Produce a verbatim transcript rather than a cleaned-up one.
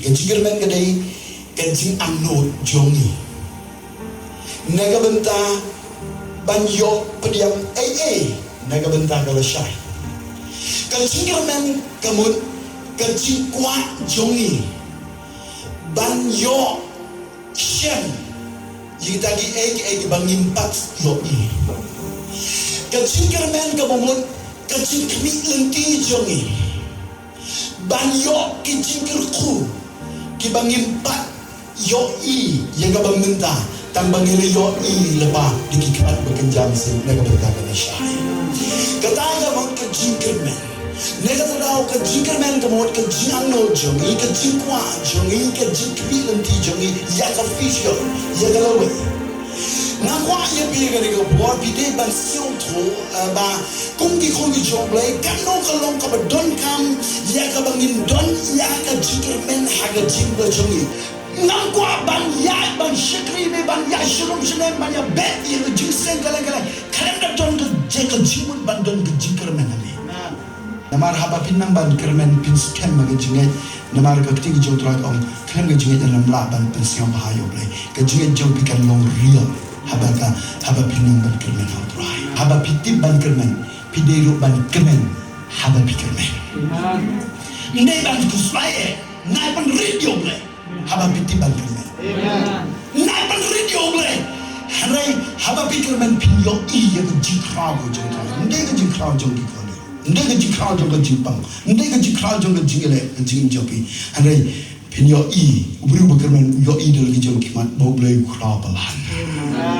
Ka jingkyrmen ka dei ka jingangnud jong ngi na ka bynta ban ïoh pdiang ei ei na ka bynta ka lashai. Ka jingkyrmen ka mut ka jingkwah jong ngi ban ïoh shem ïa kita kiei kiei kiba ngim pat ïohi. Ka jingkyrmen kaba mut ka jingkhmih lynti jong ngi ban ïoh ki jingkyrkhu kiba ngim pat ïohi ïa kaba mynta, tang ba ngi la ïohi lypa da ki khmat ba kynja mynsiem na ka bynta ka lashai. Kata ka mut ka jingkyrmen. Na kata ka daw ka jingkyrmen ka mut ka jingangnud jong ngi, ka jingkwah jong ngi, ka jingkhmih lynti jong ngi ïa ka future, ïa ka lawei. Nga kwah ïa phi ha kane ka por phi dei ban sngewthuh, eh, ba kum ki khun ki jong U Blei, kano ka long kaba donkam ïa kaba ngin don ïa ka jingkyrmen ha ka jingim jong ngi. Ngam kwah ban ïaid ban shakri ne ban ïaid sharum shanem ban ïabeh ïa ka jingseng kylleng kylleng. Khlem da don ka jing, ka jingmut ban don ka jingkyrmen ha ngi. Namar haba phin nang ban kyrmen phin skhem ha ka jingngeit. Namar ka ktien jong U Trai ka ong khlem ka jingngeit ym lah ban pynsngewbha ïa U Blei. Ka jingngeit jong phi kan long real haba ka, haba phin nang ban kyrmen ha U Trai. Haba phi tip ban kyrmen, phi dei ruh ban kmen haba phi kmen. Ym dei ban khuslai eh, nai pynrit ïa U Blei haba phi tip ban kmen. Nai pynrit ïa U Blei. Hynrei haba phi kmen phin ïohi ïa ka jingkhraw ka jong U Trai. Ym dei ka jingkhraw jong ki khun. Ym dei ka jingkhraw jong ka jingpang. Ym dei ka jingkhraw jong ka jingïaleh, ka jingim jong phi. Hynrei phin ïohi, u briew ba kyrmen u ïohi da la ki jong ki khmat ba U Blei u khraw palat.